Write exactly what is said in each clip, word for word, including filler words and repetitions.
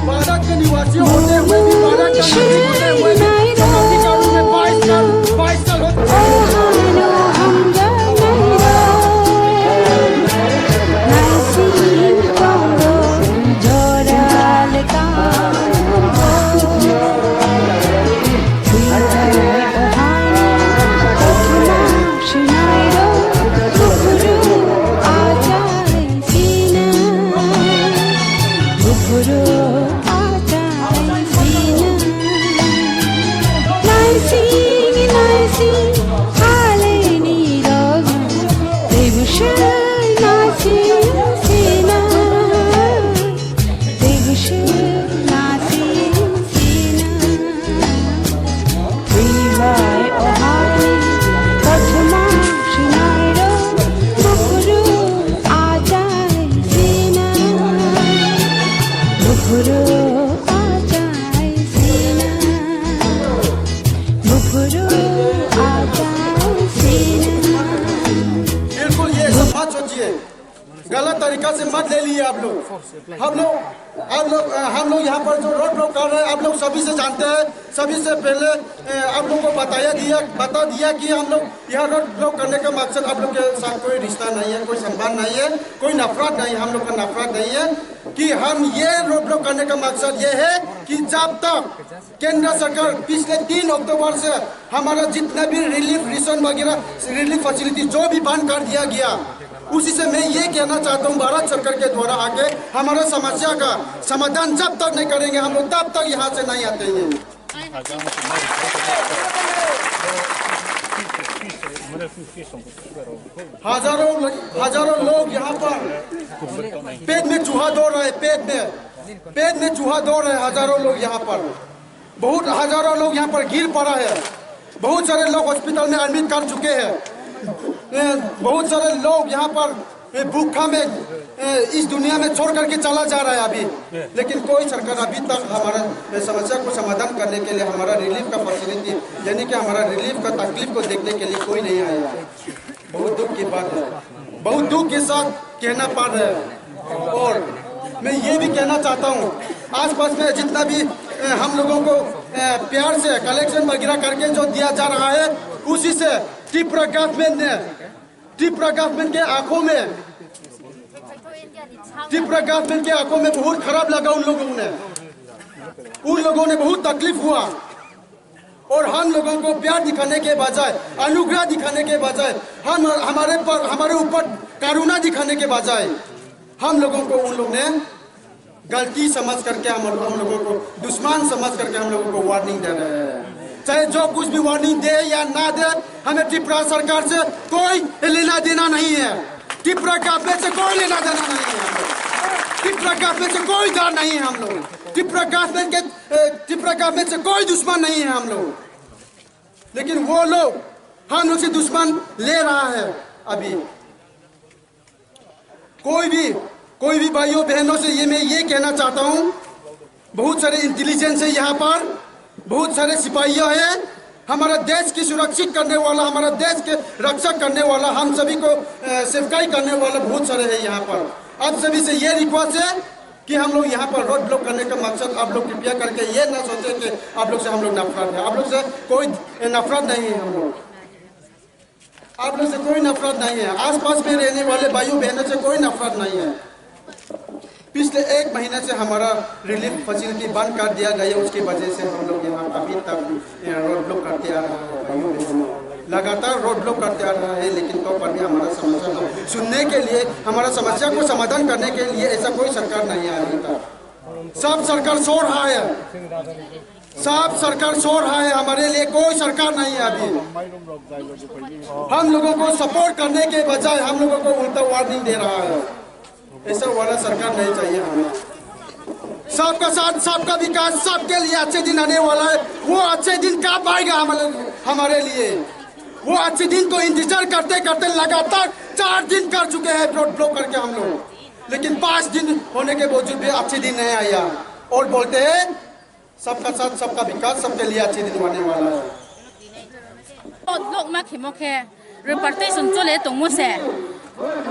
बाराक के निवासियों होते हुए भी, बाराक का नागरिक होते हुए भी, जमाती का रूप में बाईस साल, बाईस साल हो बिल्कुल ये ऐसा मत सोचिए, गलत तरीका से मत ले लिए आप लोग। हम लोग, आप लोग, अ, हम लोग यहाँ पर जो रोड ब्लॉक कर रहे हैं, आप लोग सभी से जानते हैं, सभी से पहले, अ, आप लोग को बताया दिया, बता दिया कि हम लोग यहाँ रोड ब्लॉक करने का मकसद आप लोग के साथ कोई रिश्ता नहीं है, कोई संबंध नहीं है, कोई नफरत नहीं है, हम लोग का नफरत नहीं है। कि हम ये रोड ब्लॉक करने का मकसद ये है कि जब तक केंद्र सरकार पिछले तीन अक्टूबर से हमारा जितना भी रिलीफ रेशन वगैरह, रिलीफ फैसिलिटी जो भी बंद कर दिया गया, उसी से मैं ये कहना चाहता हूँ, भारत सरकार के द्वारा आके हमारा समस्या का समाधान जब तक नहीं करेंगे हम लोग, तब तक यहाँ से नहीं हटेंगे। हजारों, हजारों लोग यहाँ पर पेट में चूहा दौड़ रहा है, पेट में, पेट में चूहा दौड़ रहा है, हजारों लोग यहाँ पर, बहुत हजारों लोग यहाँ पर गिर पड़ा है। बहुत सारे लोग हॉस्पिटल में एडमिट कर चुके हैं। ए, बहुत सारे लोग यहाँ पर, ए, भूखा में, ए, इस दुनिया में छोड़ करके चला जा रहा है अभी। लेकिन कोई सरकार अभी तक हमारा, ए, समस्या को समाधान करने के लिए, हमारा रिलीफ का फैसिलिटी, यानी कि हमारा रिलीफ का तकलीफ को देखने के लिए कोई नहीं आया है। बहुत दुख की बात है, बहुत दुख के साथ कहना पड़ रहा है। और मैं ये भी कहना चाहता हूँ, आसपास में जितना भी, ए, हम लोगों को, ए, प्यार से कलेक्शन वगैरह करके जो दिया जा रहा है, उसी से त्रिपुरा गवर्नमेंट ने, त्रिपुरा गवर्नमेंट के आंखों में, त्रिपुरा गवर्नमेंट के आंखों में बहुत खराब लगा उन लोगों ने, उन लोगों ने बहुत तकलीफ हुआ। और हम लोगों को प्यार दिखाने के बजाय, अनुग्रह दिखाने के बजाय, हम, हमारे पर, हमारे ऊपर करुणा दिखाने के बजाय हम लोगों को उन लोग ने गलती समझ करके हम, हम लोगों को दुश्मन समझ करके हम लोगों को वार्निंग दे रहे हैं। चाहे जो कुछ भी वार्निंग दे या ना दे, हमें त्रिपुरा सरकार से कोई लेना देना नहीं है। त्रिपुरा गवर्नमेंट से कोई लेना देना नहीं है। त्रिपुरा गवर्नमेंट से कोई डर नहीं है हम लोग। त्रिपुरा गवर्नमेंट के, ए, त्रिपुरा गवर्नमेंट से कोई दुश्मन नहीं है हम लोग। लेकिन वो लोग हम लोग से दुश्मन ले रहा है। अभी कोई भी, कोई भी भाइयों बहनों से ये, मैं ये कहना चाहता हूँ, बहुत सारे इंटेलिजेंस है यहाँ पर, बहुत सारे सिपाहियों हैं। हमारा देश की सुरक्षित करने वाला, हमारा देश के रक्षा करने वाला, हम सभी को, अ, सेवकाई करने वाला बहुत सारे हैं यहाँ पर। आप सभी से ये रिक्वेस्ट है कि हम लोग यहाँ पर रोड ब्लॉक करने का मकसद, आप लोग कृपया करके ये ना सोचें कि आप लोग से हम लोग नफरत है। आप लोग से कोई नफरत नहीं है हम लोग। आप लोग से कोई नफरत नहीं है, आसपास में रहने वाले भाइयों बहनों से कोई नफरत नहीं है। पिछले एक महीने से हमारा रिलीफ फैसिलिटी बंद कर दिया गया, उसकी वजह से हम लोग यहाँ अभी तक, यहाँ रोड ब्लॉक करते आ रहा है भाइयों बहनों। लगातार रोड ब्लॉक करते आ रहा है, लेकिन तो पर भी हमारा समस्या को सुनने के लिए, हमारा समस्या को समाधान करने के लिए ऐसा कोई सरकार नहीं आया अभी तक। सब सरकार सो रहा है, सब सरकार सो रहा है, हमारे लिए कोई सरकार नहीं है अभी। हम लोगों को सपोर्ट करने के बजाय हम लोगों को उल्टा वार्निंग दे रहा है। ऐसा वाला सरकार नहीं चाहिए हमें। सबका साथ, सबका विकास, सबके लिए अच्छे दिन आने वाला है। वो अच्छे दिन कब आएगा हमारे, हमारे लिए? वो अच्छे दिन को इंतजार करते करते लगातार चार दिन कर चुके हैं रोड ब्लॉक करके हम लोग, लेकिन पाँच दिन होने के बावजूद भी अच्छे दिन नहीं आया। और बोलते हैं सबका साथ, सबका विकास, सबके लिए अच्छे दिन आने वाला है। Lokma khemo khe repartei chwng chole tongmo se.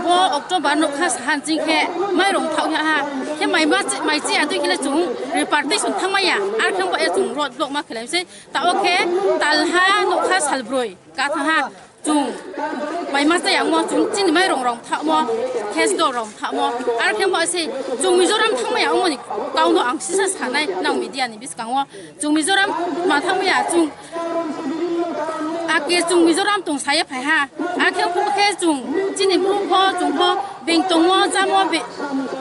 Bo October nokha sahan ching khe mai rong thau ya ha. Khe mai ma mai chi atwi khe le chung repartition thang maya. Ar khe bo e chung road block ma khlai se. Ta o khe talha nokha salbroi ka tha ha. Chung mai ma cha yang mo chung chini mai rong rong tha mo. Case do rong tha mo. Ar khe bo se chung Mizoram thang maya ongoni kau no ang sisa sanai nang media ni biskango. Chung Mizoram ma thang maya chung Ake chung Mizoram tong saya phai ha. Ake khe chung chini bru pho chung pho beng tongo jamo be-,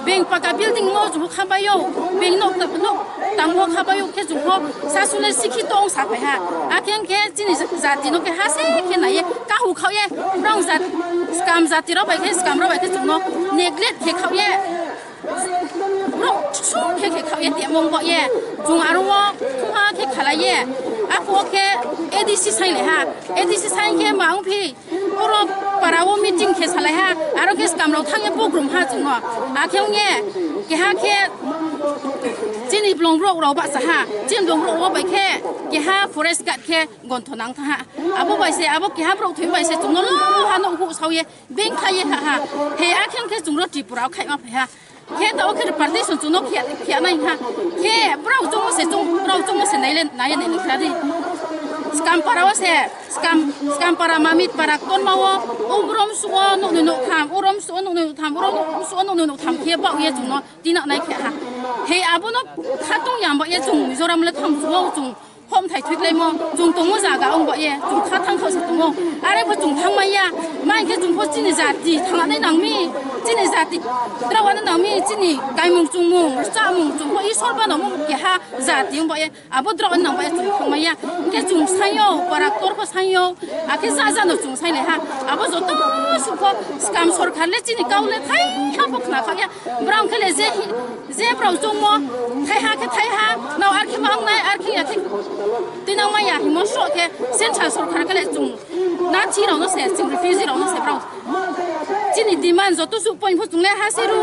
beng paka building mo chung khabayo beng nok ta-, nok tango khabayo khe chung pho sasule sikhi tong sa phai ha. Ake khe chini jati no khe ha se khe nai ye kahu khao ye brong jat skam jati rok bai khe skam rok bai khe chung no neglect khe khao ye. Borok sum khe khe khao ye temong bo ye. Chung aro o thuma khe khalai ye. Ako khe A D C sai le ha. A D C sai khe ma ong phi. Oro para o meeting khe salai ha. Aro khe skam rok thang ye bogrum ha chung o. Akhe ong ye. Keha khe chini blong rok rok ba sa ha. Chini blong rok rok bai khe keha forest guard khe gontho nang tha ha. Abo bai se abo keha borok thoi bai se chung no lo ha no hu sao ye. Beng khai ye ha ha. He akhe ong khe chung ro Tripura o khai ma phai ha. Khe ta o khe repartition chuno khia, khia nai ha. Khe brao chungo se chung, brao chungo se naile, naye naile khadi. Skam para o se, skam, skam para mamit para ton ma o, o brom su o, nuk ni nuk tham, o rom su o, nuk ni nuk tham, o rom su o, nuk ni nuk tham khe ba o ye chung no tina nai khe ha. He abo no khatung yam ba ye chung Mizoram le tham chu o chung. Hom thai thik lai mo, chung tongo jaga ong ba ye, chung kha thang kha se tongo. Are bo chung thang mai ya, mai khe chung pho chini jati thang nai nang mi, chini jati draw nai nang mi, chini kaimung chungmung, chamung chung pho Isor bano mo keha jati ong ba ye, abo draw nang ba ye chung thang mai ya. Khe chung sai yo, para ktor pho sai yo, akhe ja ja no chung sai le ha. Abo joto su pho skam sorkar le chini kau le thai ha pho khna kha ya. Brao khe le je hi, je brao chungmo, thaiha khe thaiha, nao ar khe ma wngnai, ar khe ya khe twi nang ma ya himo sro khe central sorkar khe le chung na chi rao no se, chung refugee rao no se brao. Chini demand joto su point pho chung le ha se ru,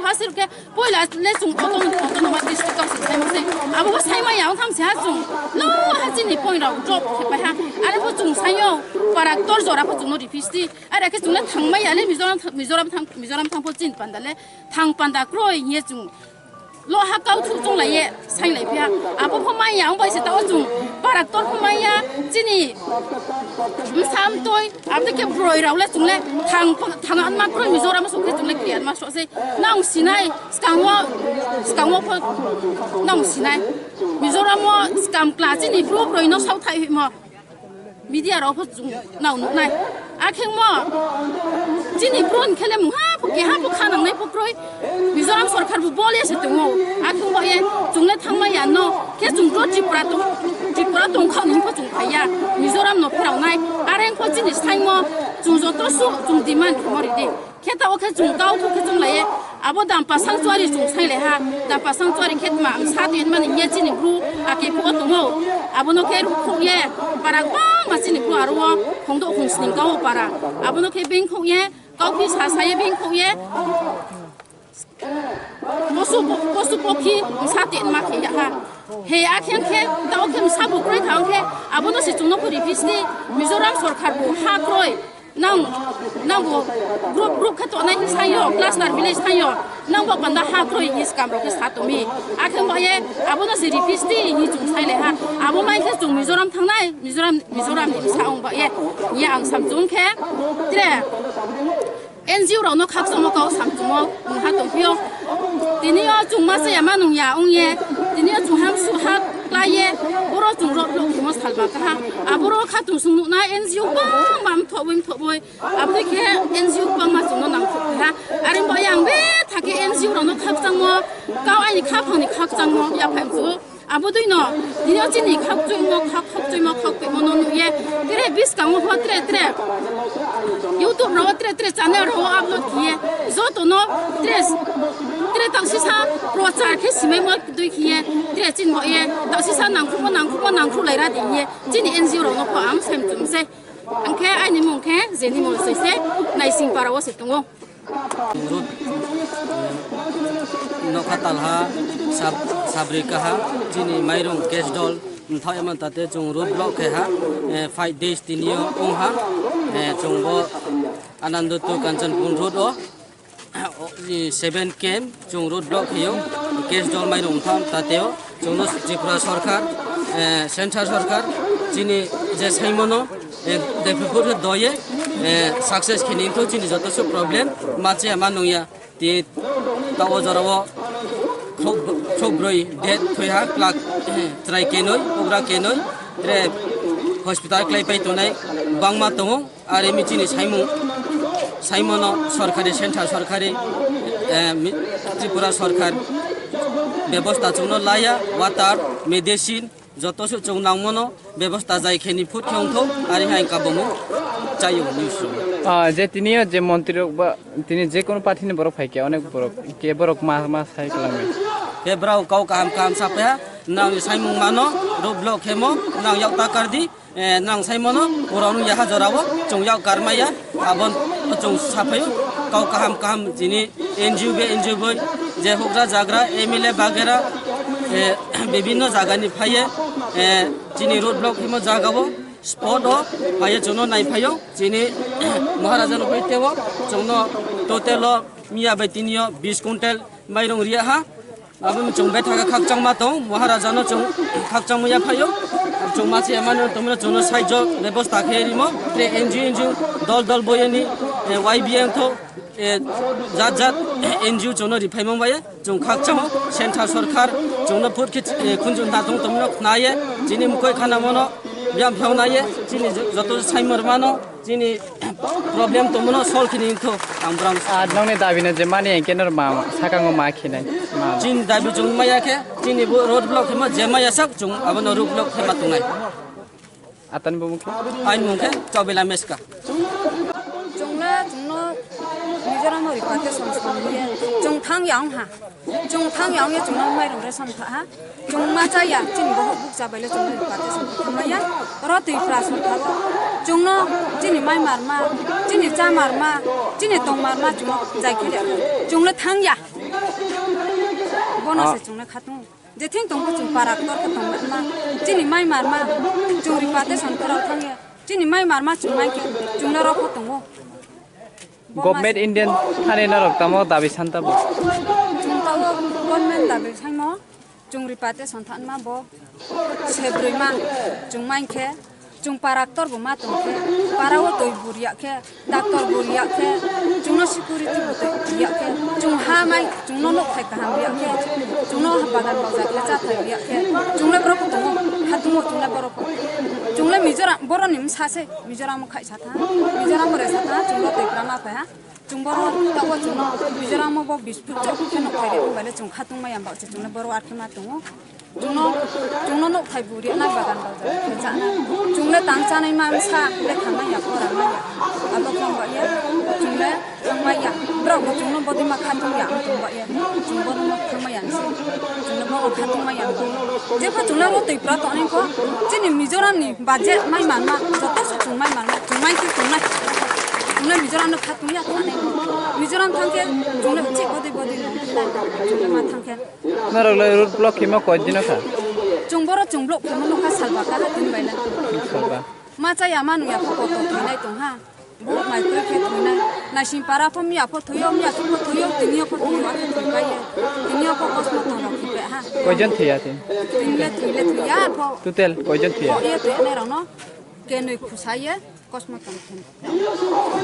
ha se ru khe poila le chung auto, autonomous district council sai ma se. Abo bo sai ma ya wng tham se ha chung. Lo ha chini point rao drop khe pai ha. Are pho chung sai yo, para ktor jora pho chung no refugee. Are khe chung le thang ma ya le Mizoram, Mizoram thang, Mizoram thang pho chini panda le. Thang panda kroi hingye chung lo ha kau thuk chong lai ye sai lai phiya. Abo pho mai ya, ong bai se ta o chung para ktor pho mai ya, chini msam toi, abo khe broi rao le chung le thang pho, thang an ma kroi Mizoram so khe chung le kri an ma so se nang sinai skang wo, skang wo pho nang sinai Mizoram wo skam kla chini bru broi no sau thai mo. Media rok pho chung nao nuknai. Akhengmo chini bron khele mungha pho keha pho kha nangnai pho kroi. Mizoram sorkar bo bol ya se tongo. Akhengmo ye chung le thangma ya no. Khe chung to Tripura tong, Tripura tong kha ni pho chung phai ya. Mizoram no pherao nai. Areng pho chini saimo chung joto su chung demand khemo ri di. Khe ta o khe chung kau thuk khe chung lai ye. Abo Dampa Sanctuary chung sai lai ha. Dampa Sanctuary khe tma ang sa twi mani ye chini bru ake phu o tongo. Abono khe ruk khuk ye. Para bangma chini bru aro o khong do khong sning kau para. Abono khe beng khuk ye. Kau phi sa sa ye beng khuk ye. Posu, posu pokhi sa twi ma khe ya ha. He a khe khe ta o khe sa bu kroi tha o khe. Abono se chung no phuri phi sini Mizoram sorkar bu ha kroi. Nang, nang bo group, group khe tongnai sayo, cluster village sayo, nang bo panda ha kroi ni skam rok khe sa tongmi. Akhe ba ye, abono se request ti ni chung sai le ha. Abo mai khe chung Mizoram thangnai, Mizoram, Mizoram ni sa ong ba ye. Ye ang sam chung khe, tre N G O rok no khak chamo kau sam chung o, ha tong phio. Tini o chung ma se ya ma nung ya ong ye. Tini o chung ham su ha klai ye. Boro chung rok lok mo salba ka ha. Aboro kha tung sung nukna N G O bang bam thoboi thoboi. Aboni khe N G O bangma chwngno nangkukha. Are bo yang be thake N G O rokno khakchangmo, kau aini khaphangni khakchangmo yaphai msu. Abo dui no, tini o chini khakchuimo, khak-, khakchuimo, khakchuimo no nuye. Tere biskango pho tere tere. YouTube rogo tere tere channel rogo upload khiye. Joto no tere, tere taksisa prochar khe simai mo dui khiye. Tere chin mo ye. Taksisa nangkukmo, nangkukmo, nangkuk laira di ye. Chini N G O rokno pho ang sem chum se. Ang khe aini mung khe Jenny Mol se, Naising para o se tongo. Road, eh, nokha talha sab-, sabri kaha chini mairung cash dol mthao emon tate chung road block khe ha, eh, five days tini o ong ha, eh, chung bo Anando to Kanchanpur road o, o, i, seven K M chwng road block hiyo, case dol mai rung tham tateo, chwngno Tripura sarkar, eh, central sarkar, chini je saimono, eh, develop khe doye, eh, success khini to chini joto su problem, mache ama nungya, ti ta o jora o khok, khok broi death thoi ha, plak, eh, trai kenoi, ugra kenoi, tre hospital klai pai tonai, bangma tongo. Are mi chini saimung, saimono sorkari, central sorkari, eh, mi-, Tripura sorkar bebosta chwngno laya, water, medicine, joto se chwng nangmano bebosta jai kheni phut khe wngthok, are hai kabomo chayo news. Ah, je tini je montri rok ba tini je kono party ni borok phai khe onek borok ke borok ma, ma sai kwlangwi. Ke brao kau kaham kaham sapya, nang saimung mano, road block khemo, nang yak takar di, eh, nang saimono, borok nung yaha jorao, chwng yak karmaya, abon chwng saphaio, kau kaham kaham chini N G O be N G O boi, je hokra jagra, M L A bagera, eh, bibinno jagani phaiye, eh, chini road block himo jagao, spot o, phaiye chwngno nai phaio, chini Maharaja no phai tebo, chwngno total o, miya bai tini o, bis quintal mairung riya ha. Abo chwng bethaka khakchangma tong, Maharaja no chwng khakchangma ya phaio. Chwng masi emano tongmino chwngno saijo bebosta khe rimo. Tre N G O, N G O, dol dol boyani, eh, Y B N tho, eh, jat jat N G O chwngno riphaimang bai. Chwng khakchango, central sorkar chwngno phut khe, eh, khunju natung tongmino khnaye. Chini mukoi khana mono, biyam pheo naye, chini joto saimor mano. Chini problem tongmano solve khini wngkho ang bwrang. Ah, nokni dabi no je mani hwnkhe nor ma sakango ma khinai. Ma. Chini dabi chwng maya khe, chini bo road block khema je maya sak chwng abono road block khema tongnai. Atani bo mukhe? Aini mung khe Chobela Meska. Chwngno, chwngno Mizoram o repatriation song hiye. Chwng thang ya wng ha. Chwng thang ya wng ya chwngno mairung ration tha ha. Chwng ma cha ya, chini bohok bukcha bai le chwngno repatriation thangma ya. Oro twi pra song tha. Chwngno chini mai marma, chini cha marma, chini tong marma chwngno jai khe ya. Chwngno thang ya. Bono se chwngno khatung. Jething tongkhe chwng para ktor khe tongma, chini mai marma, chwng repatriation khe rw thangya, chini mai marma chwng mai khe chwngno rw kho tongo. Bo Government mas- Indian thani norok tamo dabi santa bo? Chwng tamo government dabi saimo, chwng repatriation thanma bo se brwi ma chwng mai khe. Chwng para ktor bo ma tong khe, para o twi bur ya khe, doctor bur ya khe, chwngno security bo twi ya khe, chwng ha mai, chwngno nok thai kaham ya khe, chwngno bagan bawja khe cha thai ya khe, chwng le borok bo tongo, khatungo chwng le borok bo. Chwng le Mizoram, boroni msa se, Mizoram khai sa tha, Mizoram bo re sa tha, chwng bo twi pra ma phai ha. Chwng boro tago chwngno Mizoram o bo bisput chok khe nok thai ri bai le chwng khatung mai ya ba se chwng le boro ar khe ma tongo. Chwngno, chwngno nok thai buri na bagan bawja khe cha na. Chwng le tang chanai ma sa le thang mai ya, pora mai ya. Abo thang ba ya, chwng le thang mai ya. Borok bo chwngno bodi ma khatung ya, ang thang ba ya. Chwng boro no thang mai ya se. Chwng le boro khatung mai ya. Jepho chwng le ro twi pra tongnai kho. Chini Mizoram ni budget mai man ma, joto se chwng mai man ma, chwng mai khe chwng nai. Chwng le Mizoram no khatung ya thang nai. Mizoram thang khe chwng le chik bodi bodi no nai. Chwng le ma thang khe. Norok le road block khima koi dino kha? Chwng boro chwng block khima nokha salba kha ha tini baila. Salba. Ma cha ya ma nung ya pho koto thwinai tong ha. Bo mai kre khe thwinai. Naising para pho miya pho thwiyo, miya suk pho thwiyo, tini yo pho thwiyo, akhe thwi pai ye. Tini yo pho kosmo tong rok khipe ha. Koijon thwiya tini? Tini le thwi le thwiya pho. Total koijon thwiya? Pho ye thwi ne rok no. Kenwi khusa ye. Kosmo tong thun.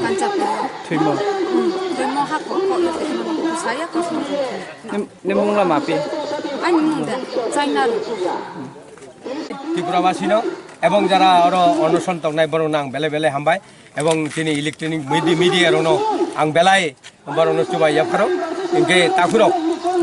Kancha pho. Thwimo. Hmm, thwimo ha ko, ko, ko, saya kosmo tong thun. Nim, nim mung la mapi? Ani mung de, China ru. Tripurabasino ebong jara oro onoson tongnai borokno ang belai belai hambai ebong chini electronic medi-, media rokno ang belai borokno chubai yapharo. Hinkhe takhurok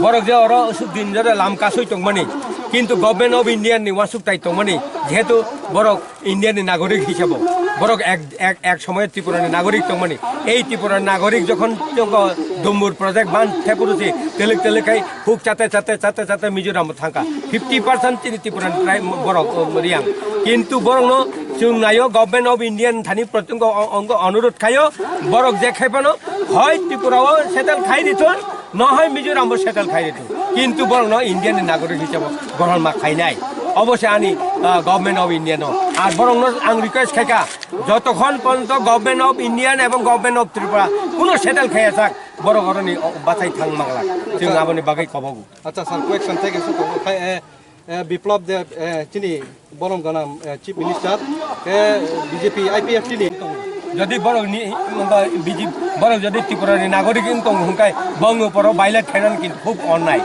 borok je oro aswk din jora lam kasui tongmani, kintu Government of India ni uansuk tai tongmani, jehetu borok India ni nagorik hisabo borok ek, ek, ek somoy Tripura ni nagorik tongmani. Ei Tripura ni nagorik jokhon joko Dumbur project ban thepurusi telik telik khai huk chate chate chate chate Mizoram thangka. Fifty percent chini Tripura ni trai borok, um, riyang. Kintu borok no chwng nayo Government of India ni thani protong o, o, ongo onurot khayo borok je khai phano hoi Tripura o settle khai rithun, no hoi Mizoram o settle khai rithun. Kintu borok no India ni nagorik hisabo grohon ma khainai. Obo se ani Ah, Government of India no. Ar borok no ang request khai kha, jotokhon porjonto Government of India ebong Government of Tripura kuno settle khaiya sak, borok oroni bachai thang mangla. Chwng aboni bagwi kobogo. Acha sir, question theke sir, khai, eh, eh, Biplab Deb, eh, chini borom ganam, eh, Chief Minister, eh, B J P I P F T ni. Jodi borok ni, B J P, borok jodi Tripura ni nagorik wng tong hwnkhai, bongni uporo violate khainani kintu khub onnai.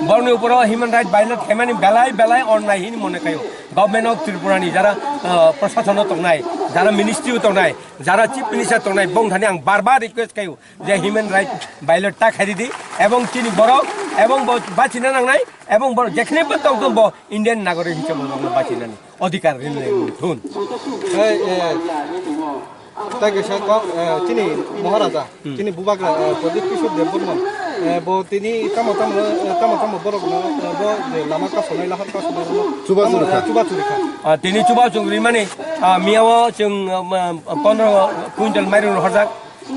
Borokni uporo human right violate khaimani belai belai onnai hini mone khaio. Government of Tripura ni jara, ah, prosason o tongnai, jara ministry o tongnai, jara Chief Minister tongnai, bong thani ang bar bar request khaio. Je human right violate ta khairi di, ebong chini borok, ebong bo bachina nangnai, ebong borok jekhne bo tong tong bo Indian nagorik hisabe bo bachinani odhikar rinai thun. Hey, eh, thank you, sir. Kok, eh, chini Maharaja, chini Bubagra, eh, Pradyut Kishore Debbarma, eh, bo tini tamo tamo, eh, tamo tamo borok no, eh, bo je lama kasonai, lahar kasonai no, chuba tamo, churikha, eh, chuba churikha. Ah, tini chuba chungri mani, ah, miyao chwng, ah, pondro quintal mairung horjak.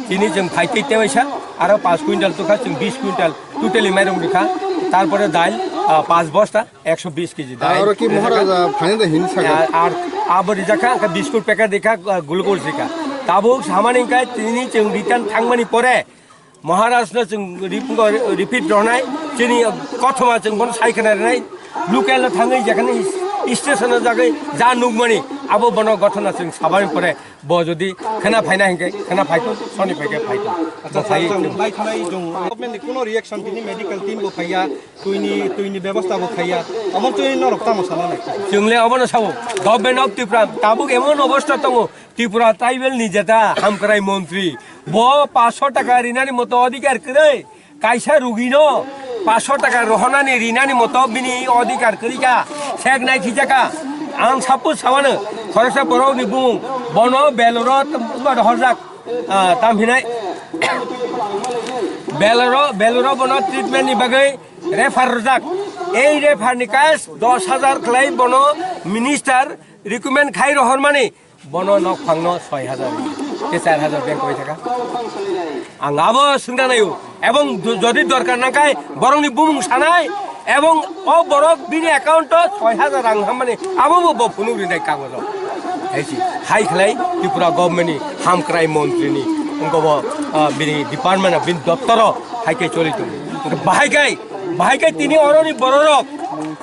Tini chwng phaitwi tewaisa, aro paanch quintal tukha, chwng bis quintal totally mairung rikha. Tarpore dail, ah, paanch bosta, ekso bis kg dail. Aro ki Maharaja phaina da hin sakha? Ar, ar abo rijak kha, kha biscuit packet rikha, ah, glucose rikha. Tabuk samani hwnkhe tini chwng return thangmani pore Maharaj no chwng rip-, repeat rwnai, chini kothoma chwng bono sai khna rwnai, local no thangwi jekhani station o jagwi ja nukmani abo bono gothona chwng sabani pore. Bo jodi khena phaina hinkhe khena phaito, soni phaikhe phaito. Acha, bo phai sir, chwng bai thanai chwng government ni kuno reaction tini medical team bo phaiya, twini, twini bebosta bo khaiya. Omo twi norok tamo sana nai? Chwngle obono sao, Government of Tripura tabuk emon obostha tongo, Tripura tribal ni jeta hamkrai montri, bo paanch sho taka rinani moto odhikar kwrwi. Kaisa rugino paanch sho taka rohornani rinani moto bini odhikar kwrwi kha, sek nai khijak kha. Ang suppose sawano, khoroksa borokni bumung, bono Beloro rohorjak, ah, tam hinai Beloro, Beloro bono treatment ni bagwi refer rwjak. Ei refer ni cash dos hajar khlai bono minister recommend khai rohormani. Bono nok phangno soi hajar, ke char hajar bank oi thaka. Ang abo swngna naio. Ebong do-, jodi dorkar nangkhai borokni bumung sanai, ebong o borok bini account o soi hajar rang hammani, abo bo, bo phunuk rinai kagojo. Hai si, hai khlai Tripura government ni hamkrai montri ni, wngko bo, ah, bini department, bini doptoro hai khe choli tongo. Bahai kai, bahai kai tini oroni bororok,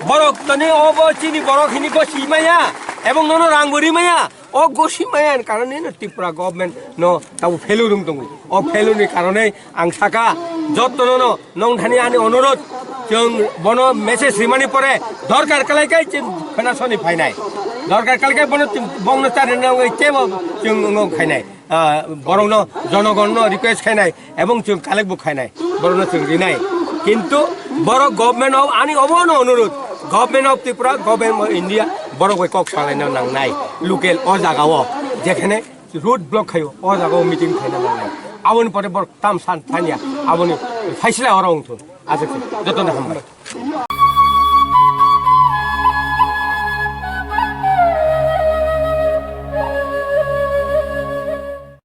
borok tini obo chini borok hini bo simaya, ebong nono rang bo rimaya. O gosi maya ni karone no Tripura government no tabo failure wng tongo. O failure ni karone ang saka jotono no nong thani ani onurodh, chwng bono message rimani pore dorkar kalai kai chwng khena soni phainai. Dorkar kalai kai bono chwng bongno chari nangwi tebo chwng wng khainai. Ah, borokno jonogonno request khainai. Ebong chwng collect bo khainai, borokno chwng rinai. Kintu borok government of ani obono onurudh, Government of Tripura, Government of India, borok bai kok salaina nangnai. Local o jaga o jekhane road block khaio, o jaga o meeting khaina nangnai. Aboni pore borok tam san thanya, aboni faisla oro wngthun. Aswk se, jotono hambai.